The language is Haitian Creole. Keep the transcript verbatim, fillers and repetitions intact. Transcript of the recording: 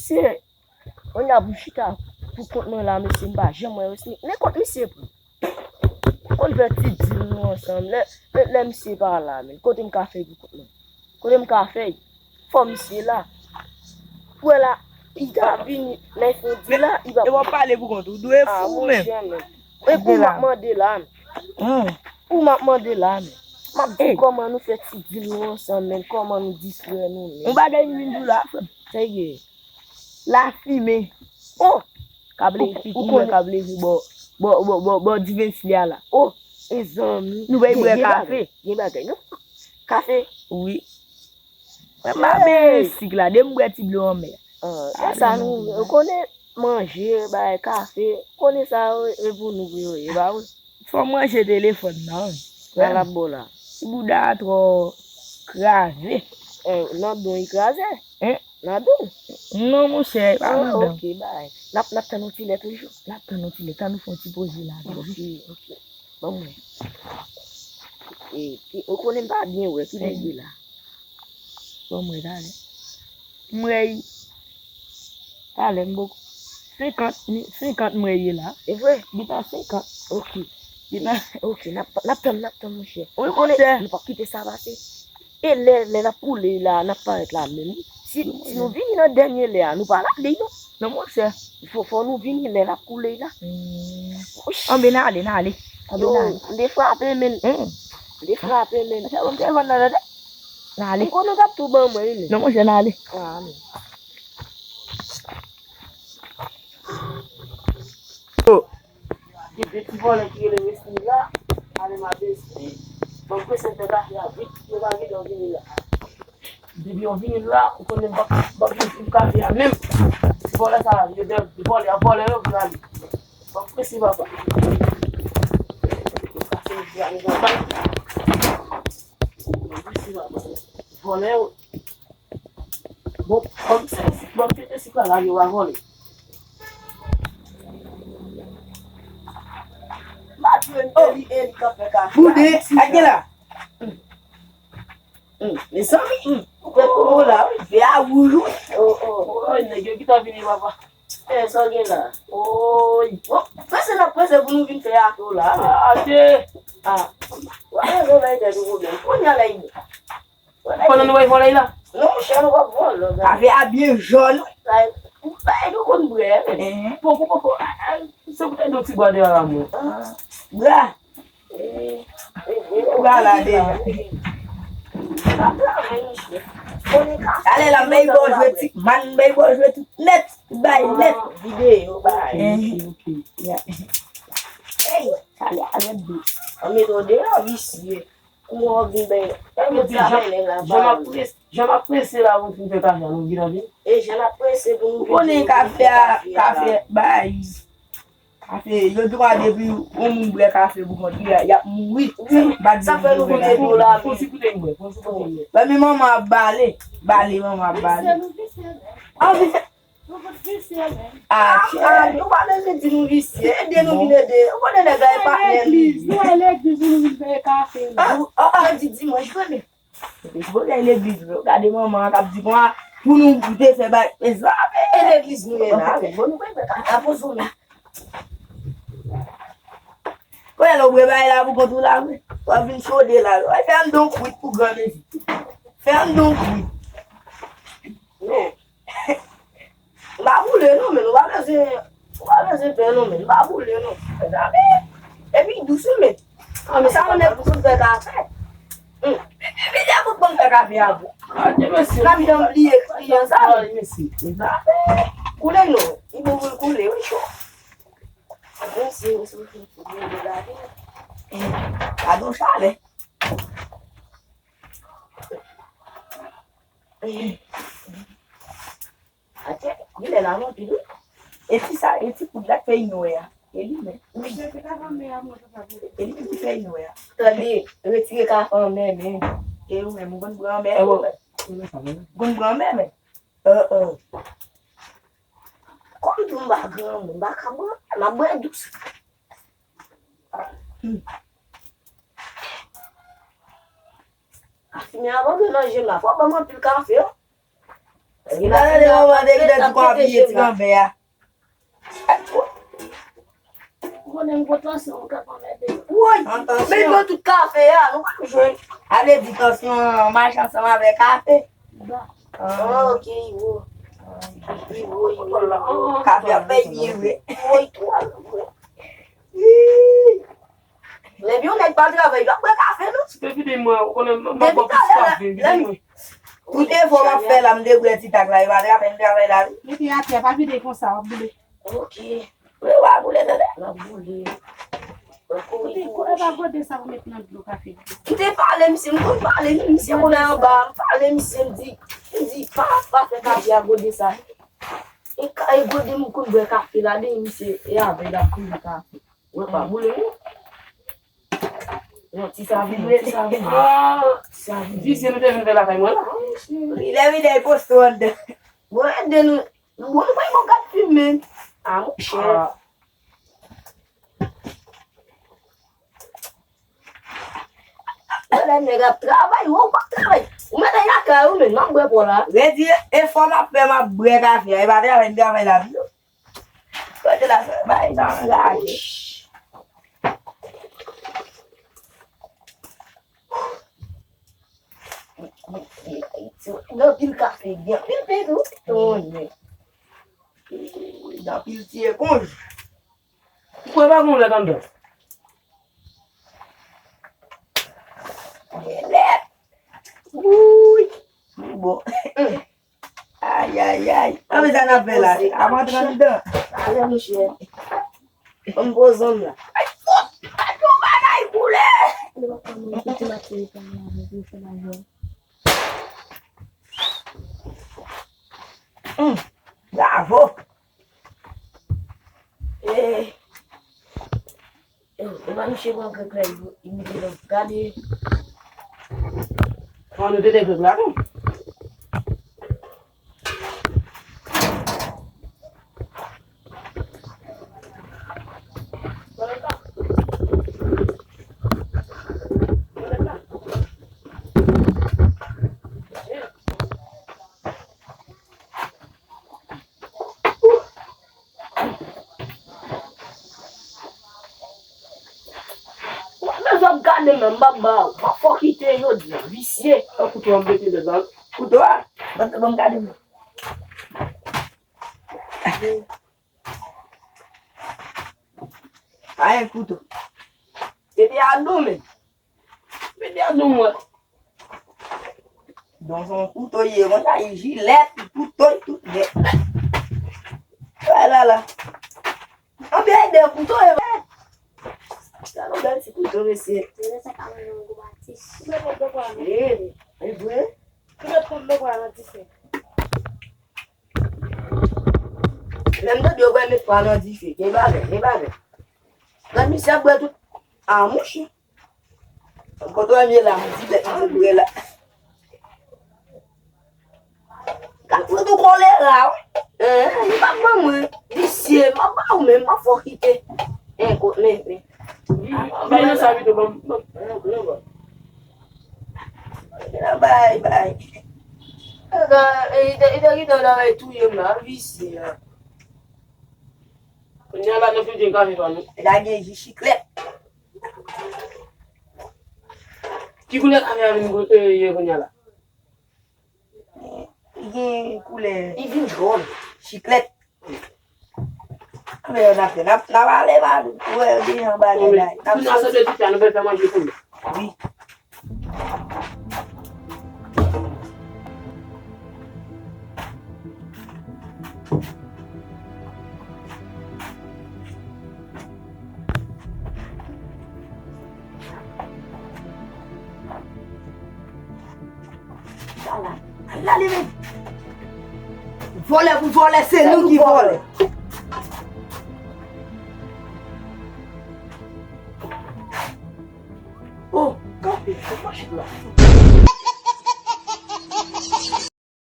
Mesye, kounye a pou chita pou kont mwen la, mesye, m pa janm wè Wesny. Men kot misye pran? M konn fè ti dil nou ansanm. Lè, lè, lè misye pa la, men kote m ka fè pou kont mwen? Kote m ka fè? Fò misye la. Ou wè la, li ta vini, lè fè di la, li pa. E w ap pale pou kont ou, dwe fou menm. E pou m ap mande la, men. Pou m ap mande la, men. M ap di kòman nou fè ti dil nou ansanm, men, kòman nou distrè nou, men. Yon bagay m vin di w la, frè m. Sa ye? Lafimen. Oh! Kab leve, ou konnen kab leve bò, bò, bò, bò, bò Divensilya la. Oh! Mezanmi. Nou bay bwè kafe. Gen bagay, non? Kafe? Wi. Mwen pa benyen sik la, de m bwè ti dlo anmè. Ah, sa nou, ou konnen manje, bay kafe, ou konnen sa yo, e pou nou pou yo ye, ba wi. Fò manje telefòn nan, wi. Sa l ap bo la? Ti bouda a twò kraze. Eh, nan don li kraze? Hein? Nan don? Non, monchè, pa nan don. Ok, bay. N ap, n ap tann yon ti lè toujou. N ap tann yon ti lè, tann nou fè yon ti poze la. Ok, ok. Ban mwen. E, ki, ou konnen m pa byen wè, ki nèg ye la? Ban mwen talè. M wè y. Talè m poko. Senkant mi-, senkant m wè ye la. E vre? Li pa senkant. Ok. Li pa. Ok, n ap, n ap tann, n ap tann, monchè. Wi, monchè. Nou p ap kite sa pase. E lè, lè n ap koule la, n ap parèt la menm. Si, si nou vini nan dènye lè a, nou pa la li non. Non, monchè. Fò, fò nou vini lè n ap koule la. Hmm. Anben n ale, n ale. Anben n ale. Yo, m te frape, men. Hmm. M te frape, men. Sa bon, m te vann nan tande. N ale. M konnen w t ap tou ban mwen, wi, men. Non, monchè, n ale. Ah, men. Oh. Gen de ti vòlè ki rele Wesny la, ale m a Wesny. Ban m prese fè kafe a vit, yo pa gen tan vini la. Depi yo vini la, ou konnen m p ap, m p ap jwenn ti kafe a menm. Ti vòlè sa, yo de vòlè, ap vòlè yo pou ale. Ban m prese papa. Yo kase yo di ale nan kay. Ban m prese papa. Vòlè yo. Bon, kòm se, bon, se, se pa la yo va vòlè. Matye, e li, e li k ap fè kafe. Boude, a gen la. Hmm, mezanmi, ou fè koko la, wi. Fè a wouj, wi. Oh, oh. Oh, nèg yo ki ta vini, papa. Eh, sa w gen la? Oy. Bon, prese n ap prese pou nou vin fè ato la, wi. Ade. Ah. Wè, yo bay tèt ou pwoblèm. Kounye a la, li. Pandan nou bay vòlè la? Non, monchè, nou p ap vòlè, non. Kafe a byen jòn, wi. Bay, bay, nou konn bwè, men. Poko, poko, a, a, se poutèt yon ti bwa de a la, mwen. Ah, bra. Eh, eh, eh, bra la deja. Talè la, m bay bò jwe ti, man, m bay bò jwe tout nèt, bay nèt. Ah, videyo, bay. Eh, ok, ok. Ya. Hey, talè a nèt de. An met w deyò, visye. Kouman w ap vin bay? Sa vle di, jan, jan m ap prese, jan m ap prese la pou m fin fè kafe a, nou vin anvi? E jan n ap prese pou nou vin fè kafe a, kafe bay. Kafe, yo di w a depi yon moun bwè kafe pou kont li, y ap mouri. Wi, sa fè nou vin ede w la, men. Fon ti koute m bwè, fon ti koute m bwè. Lè men manman ap bale, bale manman ap bale. Anvi fè Ah, ah, nou pa bezwen di nou visye. Ede nou vin ede. Ou konnen nèg la e patnè li. Nou al legliz, nou al legliz, nou vin fè kafe la. Ah, ah, ah, di dimanch vre, men. Se pou nou al legliz vre. Gade manman an k ap di konsa, pou nou te fè bay. E legliz nou ye la, men. Bon, nou pa fè kafe. Apre sou men. Kounye a lè w bwè bagay la pou kont ou la, wi. W ap vin chode la. Fè anndan w kwit pou granmesi. Fè anndan w kwit. Non. M pa boule non, men nou pa bezwen, nou pa bezwen pè non, men nou pa boule non. Mezanmi, epi dous wi, men. An, men sa yon nèg pou konn fè kafe. Hmm. Epi, epi, epi, pou konn fè kafe a pou. Ade, mesye. N ap janm bliye kliyan sa, men. Mesye, mezanmi. Koule non. Li bon pou l koule, wi, cho. Mesye, mesye, mesye, mesye, gade. Gade yon chalè. Atè, genlè la anpil wi. E ti sa, e ti poud la k fè inyon wè a. E li menm. Wi. E li menm ki fè inyon wè a. Tande, retire kafe an men, men. E ou menm, ou konn pran men, ou konn pran men, men. Euh, euh. Kòm tou m pa granmoun, m pa ka bwè, m ap bwè dous. Hmm. Kafe a pa vle nan je m la, fò ban m anpil kafe, wi. Gade lè yo mande ki lè di konbyen ti kanpe a. Konnen m gwo tansyon, m ka pa mède. Woy, men yo tout kafe a, nou pa jwenn. Ale di tansyon an mache ansanm avèk kafe. Ah, ok, Iwo. Iwo, Iwo. Kafe ap fè byen vre. Iwo, Iwo. Lè yon nèg pa travay, l ap bwè kafe, non? Depi de mwen, ou konnen m ap bwè plis kafe, vide mwen. Tout efò m ap fè la, m te bwè ti tak la, e pa travay, m travay la, wi. Mete atè, pa vide konsa, w ap boule. Ok. Wi, w ap boule, tande. W ap boule. W ap kouri, kouri. Kouri pa gode sa pou met nan dlo kafe. M te pale, misye, m konn pale, misye, konnen anba, m pale, misye, m di, m di, pa, pa fè kafe a gode sa. E ka, e gode m konn bwè kafe la, de misye, e avè l ap kouri kafe. Mwen pa boule, non. Non, ti sa vini, ti sa vini. Ah, ti sa vini. Visye nou te vin fè lakay mwen la. Li lè vide, li poste w anndan. Mwen, de nou, bon, nou pa yon gad fimen. Ah, monchè. Ah. Wè lè nèg ap travay, wè w p ap travay. Ou mèt al lakay ou, men, m ap bwè pa w la. Redi, efò m ap fè, m ap bwè kafe a. E pa travay, m travay lavi, non. Kote la, bay sa anraje. Gen anpil kafe, gen anpil pen tou. Tonbe. Gen anpil ti eponj. Ou kwè pa gen yon lèt anndan? Gen lèt. Wouy. Bon. Ayayay. Anben sa n ap fè la? Ap antre anndan. Ale, monchè. Ban m poze m la. Ay, fòk. Gad yon bagay boule. Hum, bravo. Eh. Yo, e pa misye pran grèk la, li mete nan gade. Fò nou te de grèk la, non? Ou pa bezwen ap gade m nan, m p ap ba ou. M ap fè w kite jodi a, visye. An kouto an mete nan zòn. Kouto a? Ban, ban m gade m. Pa gen kouto. Tete a dou men. Mete a nou mwen. Donk se yon kouto ye, konsa, jilèt, kouto, tout nèt. Wè la la. Anben de kouto e. Sa yon bèl ti kouto, mesye. Se sa ka mande yon gwo atis. Ki mèt kont de kwa nan dife. Ki mèt kont de kwa nan dife. Lè m tande yo pral met kwa nan dife, gen bagay, gen bagay. Gad misye ap bwè tout. Ah, monchè. Kote w ye la, m di bèt misye bwè la. Gad fout ou kolera, wi. Eh, li p ap ban mwen. Visye, m ap ba ou menm, m ap fè w kite. Eh, kot men, men. Men sa pito, ban m, ban m. Bay, bay. Li te, li te kite w nan touye m la, visye a. Kounye a la, nou fin gen kafe pa nou. Lage ji chiklèt. Ki koulè kafe a vin ye kounye a la? Li gen koulè. Li vin jòn. Chiklèt. Anben, n ap fè, n ap, n ap ale, pa wè, gen yon bagay la. N ap soti. Kounye a, se de ti fè, nou fè manje pou nou. Wi. Ala, ala li menm. Vòlè pou vòlè, se nou ki vòlè. Oh, kanpe, se machin la.